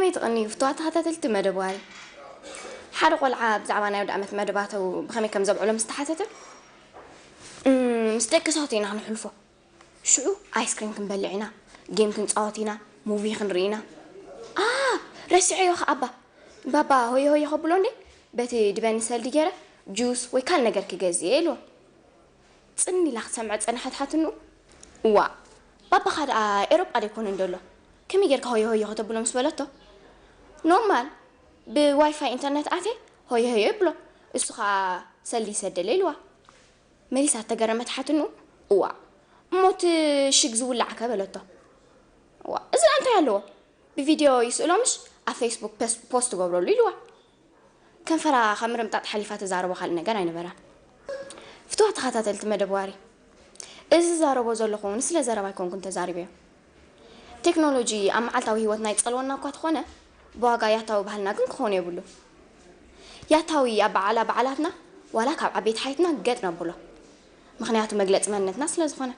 ኣይትቐንዩ ፍቱዋት ተኸታተልቲ መደብ ዋሪ። ሓደ ቆልዓ ብዛዕባ ናይ ወዲ ዓመት መደባቱ ብኸመይ ከም ዘብዕሎ ምስ ተሓተተ፣ "እም፣ ምስ ደቂ ሰባት ኢና ክነሕልፎ። ሽዑ ኣይስክሪም ክንበልዕ ኢና፣ ጌም ክንጻወት ኢና፣ ሙቪ ክንርኢ ኢና። ኣ፣ ረሲዐዮ ኸዓ ኣባ። ባባ ሆየ ሆየ ከብሎ እንዴ፣ በቲ ድበኒ ሰልዲ ገይረ ጁስ ወይ ካልእ ነገር ክገዝእ እየ" ኢልዎ። ጽን ኢላ ክትሰምዕ ዝጸንሐት ሓትኑ፣ "እዋእ፣ ባባኻ ደኣ ኤሮጳ ደይኮነን ዘሎ? ከመይ ጌርካ ሆየ ሆየ ከተብሎ?" ምስ በለቶ፣ "ኖርማል፣ ብዋይፋይ ኢንተርነት ኣትየ ሆየ ሆየ ይብሎ፣ እሱ ኸኣ ሰልዲ ይሰደለይ" ኢልዋ። መሊሳ እተገረመት ሓትኑ፣ "እዋእ፣ እሞ እቲ ሽግ ዝውላዕከ?" በለቶ። "እዋእ፣ እዚ ደኣ እንታይ ኣለዎ? ብቪድዮ ይስእሎ ምሽ ኣብ ፌስቡክ ፐስ-፣ ፖስት ትገብረሉ" ኢልዋ። ከንፈራ ካብ ምርምጣጥ ሓሊፋ ትዛረቦ ካልእ ነገር ኣይነበራን። ፍቱዋት ተኸታተልቲ መደብ ዋሪ፣ እዚ ዝዛረቦ ዘለኹ እውን ስለ ዘረባ ኣይኮንኩን ተዛሪበዮ። ቴክኖሎጂ ኣብ መዓልታዊ ህይወትና ይጸልወና እኳ ተኾነ፣ ብዋጋ ያታዊ ባህልና ግን ክኾን የብሉ። ያታዊ ኣብ በዓላ በዓላትና ዋላ ካብ ዓበይቲ ሓይትና ገጥ ነብሎ። ምኽንያቱ መግለጺ መንነትና ስለ ዝኾነ።